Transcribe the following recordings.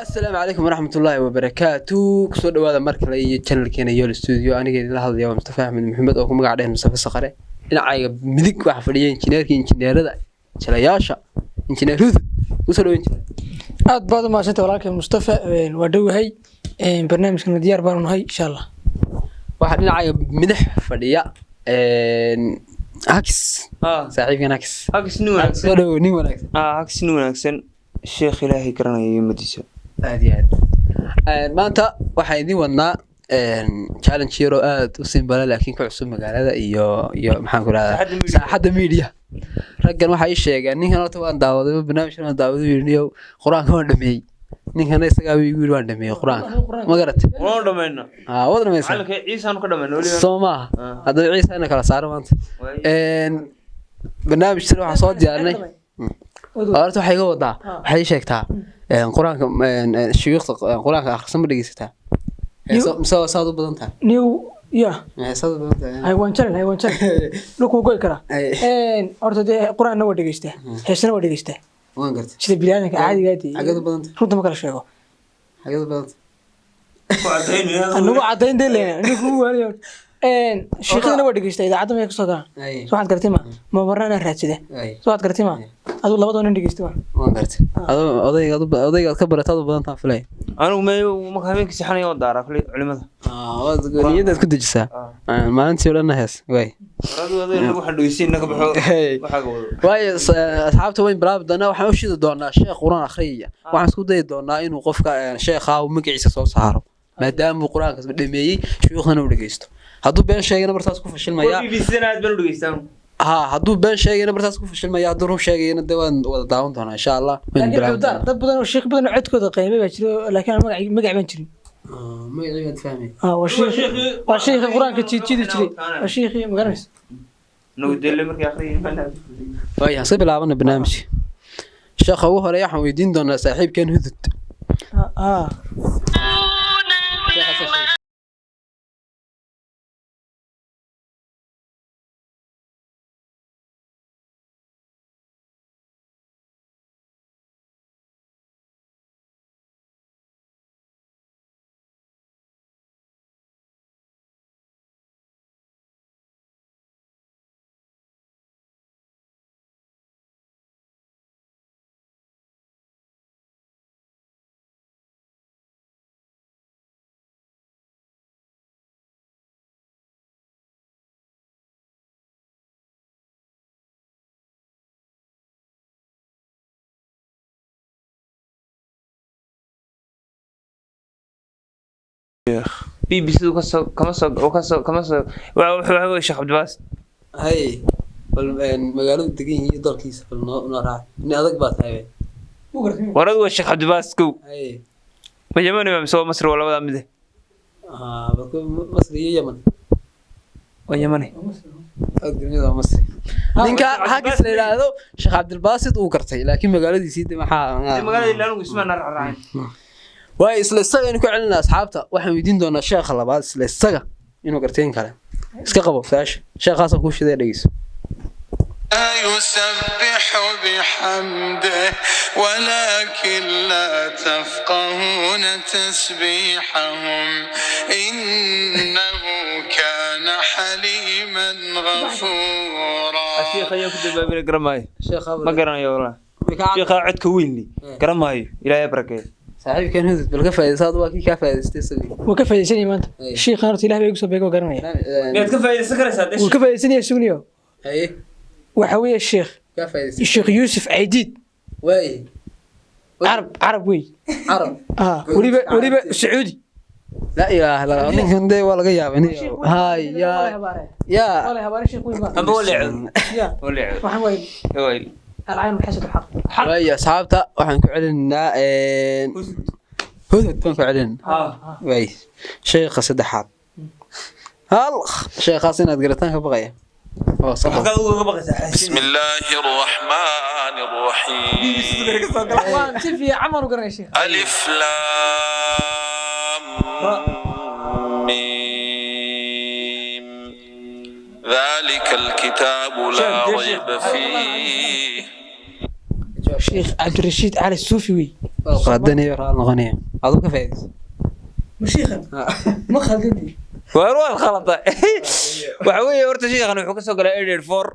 Asalaamu calaykum waraxmatullaahi wabarakaatu. Kusoo dhawaada mar kale iyo channelkeena Yool Studio. Aniga idinla hadlaya waa Mustafa Axmed Maxamed oo ku magac dheer Mustafa Saqare. Dhinacayga midig waxaa fadhiya injineerka injineerada jilayaasha, injineer Hudud. Kusoo dhawo, injineer. Aad baad u mahadsantay, walaalkay Mustafa. Waa dhowahay, barnaamijkana diyaar baanu nahay, insha Allah. Waxaa dhinacayga midix fadhiya Hakis, saaxiibkan Hakis. Hakis nin wanaagsan. Soo dhawo, nin wanaagsan. Hakis nin wanaagsan, sheekh Ilaahay garanaya iyo ummadiisa. Aad iyo aad. Maanta waxaan idin wadnaa challenge yaroo aad u simple, laakiin ku cusub magaalada iyo maxaan ku rahdaa, saaxadda media. Saaxadda media. Raggan waxay ii sheegeen, ninkan horta waan daawaday barnaamijkan, waan daawaday, yidhi niyow qur-aanka waan dhameeyey. Ninkana isagaa igu yidhi waan dhameeyey qur-aanka, ma garatay? Waanu dhamayna. Haa, waad dhamaysaa. Macalinka Ciisaanu ka dhamayna weliba. Soo maaha? Ah. Haddaba Ciisa ina kala saaro maanta. Barnaamijkan waxaan soo diyaarinay horta waxay iga wadaa, waxay ii sheegtaa qur-aanka, shuyuukhda qur-aanka akhrisan ma dhegeysataa? Mise waa saad u badan tahay? New ya. Saad u badan tahay. Haywaan jarin, haywaan jarin, dhulku goy karaa. Horta dee qur-aanna waa dhegeystaa, heesana waa dhegeystaa. Waan gartay. Sida biniaadanka caadiga ah dee. Xageed u badan tahay? Runta ma kala sheego. Xageed u badan tahay? Anagu cadayn dee leena ninku waaliyo. Sheekadana waa dhegeystaa, idaacadda may kasoo galaan. Soo waxaad garatay ma marna inaan raadsada. Soo waxaad garatay ma aduu labadoo nin dhegeysta ma. Waan gartay. Adoo odaygaad odaygaad ka barataad u badan tahan filaya. Anigu me marka habeenkii seexanaya waan daaraa kuley culimada. Niyadaad ku dejisaa maalintii o dhanna hees waay. Adigu adayga waxaan dhegeysiin naga baxo. Waxaaga wado. Waayo, asxaabta, wayn bilaabi doonaa. Waxaan u shidi doonaa sheekh qur-aan akhriyaya. Waxaan isku dayi doonaa inuu qofka sheekha uu magaciisa soo saaro, maadaama uu qur-aanka dhameeyey, shuyuukhdana uu dhegeysto. Hadduu been sheegana martaas ku fashilmaya. BBC-na aad baan u dhegeystaa. Ha, hadduu been sheegayna martaas ku fashilmaya, hadduu run sheegayana dee waan wada daawan doonaa, insha Allah. Waynu laakiin bilaabi cudurdaar doonaa. Dad badan oo sheekh badan oo codkooda qiimay baa jiro, laakiin aan magac baan jirin. Magacii baad fahmay. Waa sheekhi qur-aanka jiidjiidi jiray, waa sheekhi, ma garanaysa? Nagu delle markii akhriyay. Waaya, iska bilaabana barnaamijka. Sheekha ugu horeeya waxaan weydiin doonaa saaxiibkeen Hudud. Ah. BBC du kasoo kama soo kasoo kama soo waxa weeye Sheekh Cabdibaas. Hay, bal magaaladu degan yihiin iyo dalkiisa bal noo raac. Nin adag baa tahay. War adigu waa Sheekh Cabdibaas kow. Hay. Ma Yamani ba mise waa Masri? Waa labadaa mide. Masri iyo Yaman. Waa Yamani. Adduunyada waa Masri. Ninka Hakis la yidhaahdo Sheekh Cabdilbaasit uu gartay, laakiin magaaladiisii de maxaa? Magaalada ilaa anigu ismaan raacraacin. Waayo, isla isaga aynu ku celinaa. Asxaabta, waxaan weydiin doonaa sheekha labaad, isla isaga inuu garteen kale. Iska qabo su-aasha sheekhaasaan kuu shidaya, dhegeyso. يسبح بحمده ولكن لا تفقهون تسبيحهم إنه كان حليما غفورا. Sheekh ayaan ku dambaabina, garan maayo. Sheekha. Ma garanayo wallah sheekha codka weyn li garan maayo, Ilaahay barakeeyo. Saaxiibkan Hudud bal ka faa'iidaysa, waa kii kaa faa'iidaystay isagii. Wuu ka faaidaysanaya maanta. Ay. Sheekhan horta Ilah baa igu soo beega, waa garanaya. Miyaad ka faa'iidaysan karaysaa? Wuu ka faaidaysanaya, sugniyo. Haye. Waxa weeye sheekh Kaa faa'iidaystay. Sheekh Yuusuf Caydiid. Waay. Carab wey. Carab. Ah, weliba Sacuudi. Laa ilaaha illa Allah, ninkan dee waa laga yaabay nin. Hay ya ya. Amba waleeco. Ya. Waleeco. Waxaan waay wayl. العين والحسد الحق. Waayo, asxaabta, waxaan ku celinaynaa Hudud baan ku celinaynaa. Waay, sheekha saddexaad, hal sheekhaas inaad garataan ka baqaya oo sax. Waxaad uga baqaysaa? بسم الله الرحمن الرحيم. Waan si fiican baan u garanaya sheekh. ألف لام ميم ذلك الكتاب لا ريب فيه. Sheekh Cabdirashiid Cali Suufi wey. Qaadanayo, raal noqonaya, aduu ka faa'iidayso. Ma shiikhan ma khaldinti? Waar waad khalada. Waxa weeye horta sheekhan wuxuu ka soo galay 884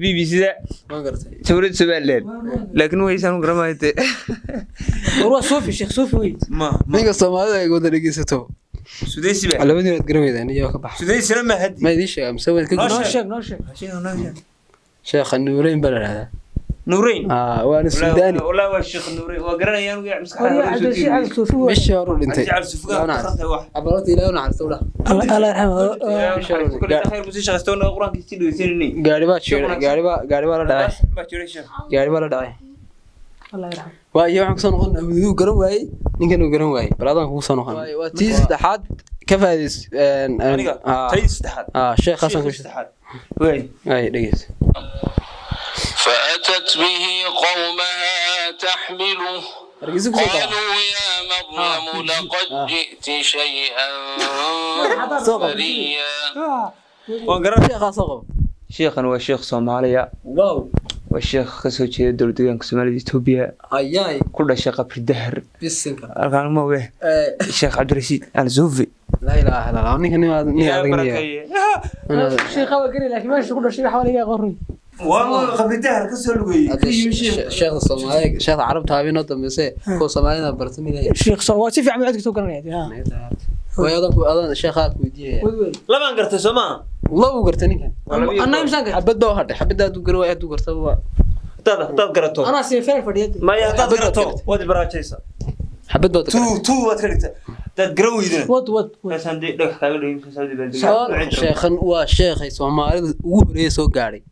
BBC da Ma garatay? Dowladda Somaliland, laakiin waysaan u garamaayte. War waa suufi, sheekh suufi wey. Ma Ninka Soomaalida ay wada dhegeysato. Sudaysi ba. Labadii waad garan weydaan iyo ka bax. Sudaysina ma hadi. Ma idiin sheega mise waad ka Noo Noo gudbin? sheeg, noo sheeg. Sheekha Nuureyn baa la dhahdaa. Nuurayn. Ah, waana Suudaani. Wallahi waa sheekh Nuurayn, waa garanayaan ugu War maskaxda. yaa Cabdirashiid Cali Suufi wey. Bishii hore u dhintay. Jacayl sufuga ka wax. Abalota Ilaahay u naxariisto u dhah. Allah yarxamo. Khayr buu sii shaqaysto, quraanka sii dhegeysanayay. Gaari baa jiray, gaari baa, gaari baa la dhacay, gaari baa la dhacay. Allah yarxamo. Waayo, waxaan kusoo noqon awduu garan waayey, ninkan uu garan waayey, bal adaan kugu soo noqon. Waa tii saddexaad, ka faa'iidays. Aniga tay saddexaad. Ah, sheekh Xasan ku saddexaad way. Ay, dhegeyso. فأتت به قومها تحمله. Hargeysa kusoo qaba. قالوا يا مريم لقد جئت شيئا Soo qabo. فريا. Waan garan. Sheekhaa soo qabo. Sheekhan waa sheekh Soomaaliya. Wow. Waa sheekh ka soo jeeda dowlad deegaanka Soomaalida Itoobiya, Ayaay. ku dhashay Qabri Dahar. Bisinka. Halkaan ma weh Sheekh Cabdirashiid Al Zufi. Laa ilaaha illa Allah, ninkan nin nin adag niyo. Sheekha waa gari, laakiin meesha ku dhashay waxa laga aqoon run. Waa Qabri Dahar ka soo lugeeyay. Sheekha Soomaaliga, sheekha Carabta habeen noo dambeysay, kuwa Soomaalida barta midaya. Sheekh soo waa si fiican codka soo garanaya ha. Way adan ku adan sheekhaa ku weydiinaya. Labaan gartay soo maaha? Laba uu gartay ninkan. Anaa imsaan gartay. Xabad baa u hadhay, xabadda hadduu garan waayo, hadduu gartaba waa Hadaad garato. Anaa sii feel fadhiyay. Maya, hadaad Xabad baad garato garatay. Waad baraajaysa. Xabad baad Two two waad ka dhigta hadaad garan weydina. Wad wad wad. Kaasaan dee dhagax kaaga dhigin, kaasaan dee baa. Sheekhan waa sheekhay Soomaalida ugu horeeya soo gaadhay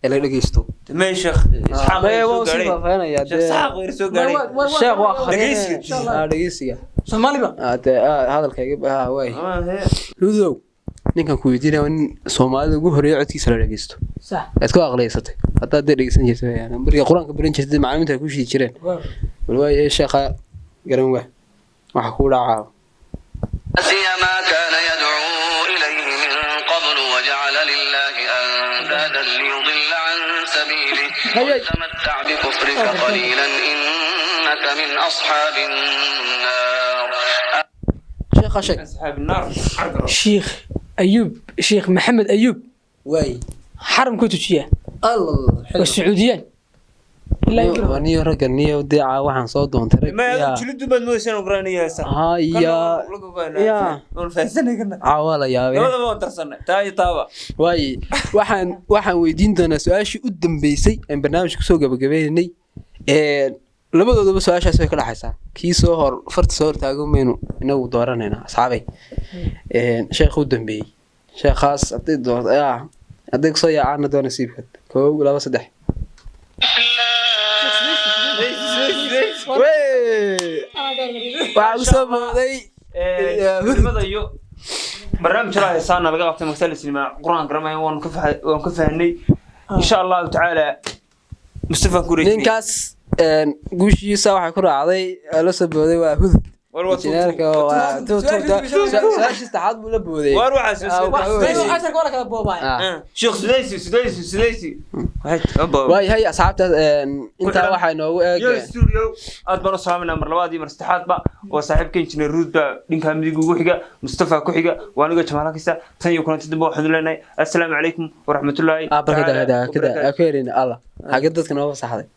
ee la dhegeysto. May sheekh Isxaaq Maya, soo waa sii gaadhay. faahfaahinayaa Sheekh dee. Isxaaq weer soo gaadhay. Sheekh waa Dhegeysiga. Ah, dhegeysiga. Soomaaliba. Ah, dee, ah, hadalkayga ah waay. Hudow, ninkan ku weydiinaya waa nin Soomaalida ugu horeeya codkiisa la dhegeysto. Sax. Aad ku aqliyeysatay haddaad dee dhegeysan jirtay, yani markii qur-aanka baran jirtay, macallimiinta ay ku shidi jireen. Bal waaye, sheekha garan waa waxa kuu dhacaa. نسي ما كان يدعو إليه من قبل وجعل لله أندادا ليضل عن سبيله. قل تمتع بكفرك قليلا إنك من أصحاب النار. Sheekha sheeg. Asxaab naar. Sheekh Ayub, Sheekh Maxamed Ayub. Waay. Xaram ku tujiya. Allah. Waa Sacuudiyaan ilaa iyo Waa niyo ragga niyo deeca waxaan soo doontay rag. Ma yaa. jilidu baad moodaysaa inuu garanaya heesa. Haya. Ya. Waan fahansanay kana. Caawa la yaabay. Labadaba waan darsanay, taa iyo taaba. Waaye, waxaan weydiin doonaa su-aashii u dambeysay aan barnaamijka kusoo gabagabeynay. Labadoodaba su-aashaas way ka dhaxaysaa, kii soo hor farta soo hortaago maynu inagu dooranaynaa asxaabay. Sheekha u dambeeyey, sheekhaas hadday doorto yaa, hadday kusoo yaacaana doo nasiibka. Kow, laba, saddex. Wey! Waxaa kusoo booday Culimada iyo barnaamij la heesaana laga qabtay magaalada sinima quraan garamaya, waan ka fahnay, insha Allahu tacaala Mustafa Kureji. Ninkaas guushiisa waxay ku raacday la soo booday waa Hudud. War waa Injineerka waa su-aashii saddexaad buu la booday. War waxaas Ah, Ayuu casharka waa la kala boobay. Ah. Sheekh Sudaysi, Sudaysi, Sudaysi. Waay hay asxaabta, intaa waxaa inoogu eeg Yo studio, aad baan u salaaminaa mar labaad iyo mar saddexaadba. Waa saaxiibka injineer Ruud baa dhinka midig ugu xiga, Mustafa ku xiga, waa aniga Jamaal Hakisa. Tan iyo kulanti dambe waxaan leenahay assalaamu calaykum waraxmatullaahi ah barkada tacaala kada kada wabarakaatuh. ku yerin Allah xagee dadka noo fasaxday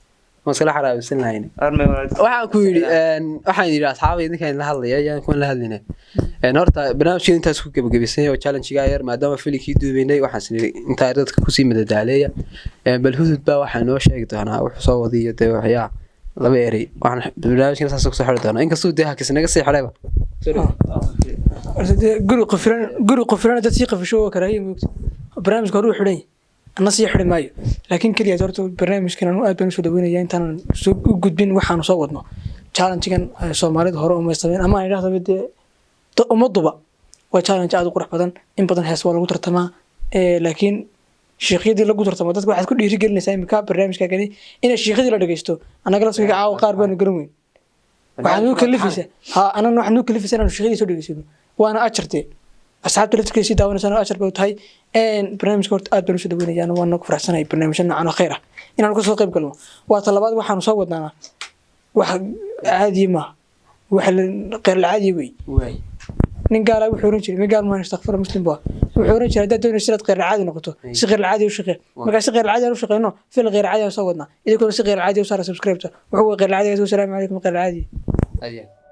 ma iskala xaraabsan lahayn. Armay walaal. Waxaan ku yidhi, waxaan yidhi asxaabay, idinkaan la hadlaya ayaan kuwan la hadlayna. Horta barnaamijka intaas ku gabagabaysan oo challenge-ga yar, maadaama filimkii duubaynay, waxaan is nidhi intaa dadka kusii madadaaleeya. Bal Hudud baa waxaa noo sheegi doonaa wuxuu soo wadiyo dee waxyaa laba erey. Waxaan barnaamijkan saas kusoo xiri doonaa, inkastuu dee hakis naga sii xidhayba. Horta dee guri qufilan dad sii qafisho waa karaahiye moogta. Barnaamijka hore uu xidhan yahay, anna sii xidhi maayo, laakiin keliya horta barnaamijkan anu aad baan usoo dhaweynaya. Intaanan soo u gudbin waxaanu soo wadno challenge-gan, Soomaalida hore uma sameyn ama aan idhahdaba dee ummaduba waa challenge aad u qurux badan. In badan hees waa lagu tartamaa, laakiin shiikyadii lagu tartamo dadka waxaad ku dhiirigelinaysaa imika barnaamijkaagani inay shiikyadii la dhageysto. Annaga laftiga caawa qaar baanu garan weyn, waxaad nuu kalifaysaa ha anana waxaad nuu kalifaysaa inaanu shiikyadii soo dhegeysano, waana ajartee asxaabta laftirkeeda sii daawanaysana ajar bay u tahay. Barnaamijka horta aad baan usoo dhaweynaya, waana ku faraxsanahay barnaamijyo noocan oo khayr ah inaanu kasoo qayb galno. Waa talabaad waxaanu soo wadnaana. Wax caadi maaha, wax qeyr caadi wey. Waay. Nin gaala wuxuu oran jiray, nin gaal maan, istakfir, muslim baa, wuxuu oran jiray: haddaad doonayso inaad qeyr caadi noqoto, si qeyr caadi u shaqee. Markaa si qeyr caadi aan u shaqeyno, fil qeyr caadi aan soo wadnaa, idinkuna si qeyr caadi u saara subscribe-ta. Wuxuu qeyr caadi. Assalaamu calaykum, qeyr caadi. Aad iyo aad.